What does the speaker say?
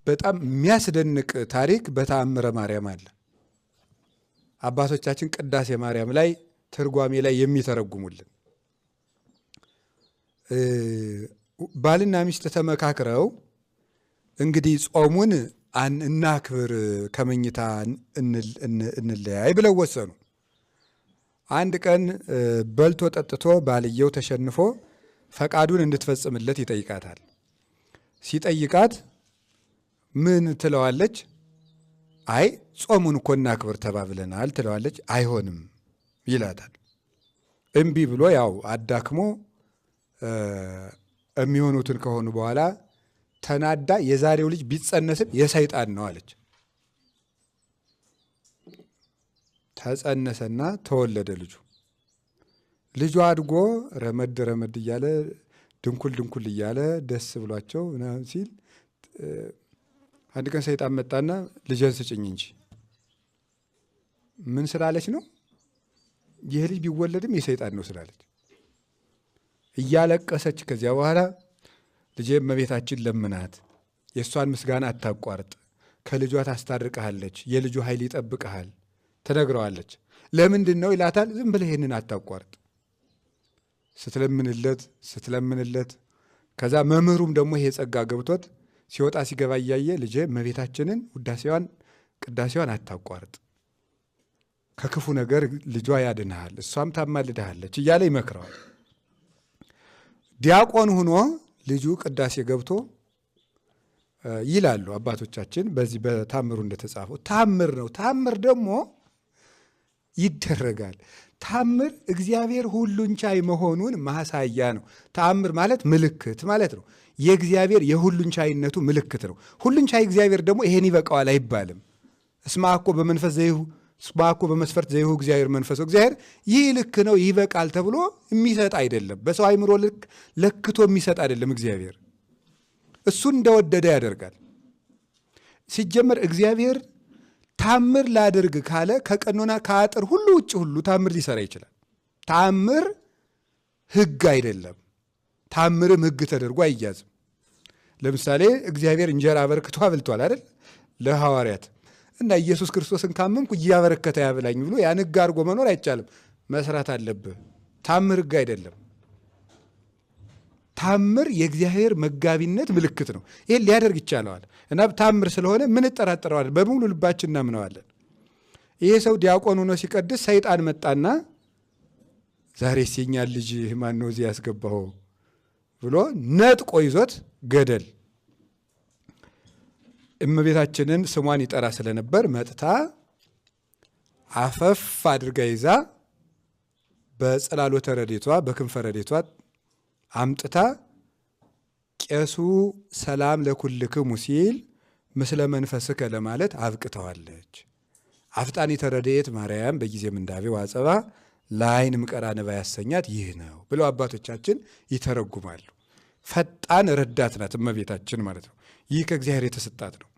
በጣም የሚያስደንቅ ታሪክ በተአምረ ማርያም አለ። አባቶቻችን ቅዳሴ ማርያም ላይ ትርጓሜ ላይ የሚተረጉሙልን ባልና ሚስት ተመካክረው እንግዲህ ጾሙን እናክብር ከመኝታ እንለያይ ብለው ወሰኑ። አንድ ቀን በልቶ ጠጥቶ ባልየው ተሸንፎ ፈቃዱን እንድትፈጽምለት ይጠይቃታል። ሲጠይቃት ምን ትለዋለች? አይ ጾሙን እኮ እናክብር ተባብለናል ትለዋለች። አይሆንም ይላታል። እምቢ ብሎ ያው አዳክሞ የሚሆኑትን ከሆኑ በኋላ ተናዳ የዛሬው ልጅ ቢጸነስም የሰይጣን ነው አለች። ተጸነሰና ተወለደ ልጁ። ልጁ አድጎ ረመድ ረመድ እያለ ድንኩል ድንኩል እያለ ደስ ብሏቸው ምናምን ሲል አንድ ቀን ሰይጣን መጣና ልጄን ስጭኝ እንጂ። ምን ስላለች ነው? ይህ ልጅ ቢወለድም የሰይጣን ነው ስላለች እያለቀሰች ከዚያ በኋላ ልጄ እመቤታችን ለምናት፣ የእሷን ምስጋና አታቋርጥ፣ ከልጇ ታስታርቅሃለች፣ የልጁ ኃይል ይጠብቅሃል ትነግረዋለች። ለምንድን ነው ይላታል። ዝም ብለህ ይህንን አታቋርጥ ስትለምንለት ስትለምንለት ከዛ መምህሩም ደግሞ ይሄ ጸጋ ገብቶት ሲወጣ ሲገባ እያየ ልጄ እመቤታችንን ውዳሴዋን ቅዳሴዋን አታቋርጥ፣ ከክፉ ነገር ልጇ ያድንሃል፣ እሷም ታማልድሃለች እያለ ይመክረዋል። ዲያቆን ሁኖ ልጁ ቅዳሴ ገብቶ ይላሉ አባቶቻችን በዚህ በታምሩ እንደተጻፈው ታምር ነው። ታምር ደግሞ ይደረጋል። ታምር እግዚአብሔር ሁሉን ቻይ መሆኑን ማሳያ ነው። ታምር ማለት ምልክት ማለት ነው። የእግዚአብሔር የሁሉን ቻይነቱ ምልክት ነው። ሁሉን ቻይ እግዚአብሔር ደግሞ ይሄን ይበቃዋል አይባልም። እስመ አኮ በመንፈስ ዘይሁ እስመ አኮ በመስፈርት ዘይሁ እግዚአብሔር መንፈሶ እግዚአብሔር ይህ ልክ ነው ይበቃል ተብሎ የሚሰጥ አይደለም። በሰው አይምሮ ልክ ለክቶ የሚሰጥ አይደለም። እግዚአብሔር እሱ እንደወደደ ያደርጋል። ሲጀመር እግዚአብሔር ታምር ላድርግ ካለ ከቀኖና ከአጥር ሁሉ ውጭ ሁሉ ታምር ሊሰራ ይችላል። ታምር ሕግ አይደለም። ታምርም ሕግ ተደርጎ አይያዝም። ለምሳሌ እግዚአብሔር እንጀራ አበርክቶ አብልቷል አይደል ለሐዋርያት እና ኢየሱስ ክርስቶስን ካመንኩ እያበረከተ ያብላኝ ብሎ ያን ሕግ አድርጎ መኖር አይቻልም። መስራት አለብህ። ታምር ሕግ አይደለም። ታምር የእግዚአብሔር መጋቢነት ምልክት ነው። ይሄን ሊያደርግ ይቻለዋል እና ታምር ስለሆነ ምን እጠራጠረዋለን? በሙሉ ልባችን እናምነዋለን። ይሄ ሰው ዲያቆን ሆኖ ሲቀድስ ሰይጣን መጣና ዛሬ የእኛን ልጅ ማን ነው እዚህ ያስገባው ብሎ ነጥቆ ይዞት ገደል። እመቤታችንን ስሟን ይጠራ ስለነበር መጥታ አፈፍ አድርጋ ይዛ በጽላሎተ ረድኤቷ በክንፈ ረድኤቷ አምጥታ ቄሱ ሰላም ለኩልክሙ ሲል ምስለ መንፈስከ ለማለት አብቅተዋለች። አፍጣኒተ ረድኤት ማርያም በጊዜ ምንዳቤ ወአጸባ ለዓይን እምቀራንባ ያሰኛት ይህ ነው ብለው አባቶቻችን ይተረጉማሉ። ፈጣን ረዳት ናት እመቤታችን ማለት ነው። ይህ ከእግዚአብሔር የተሰጣት ነው።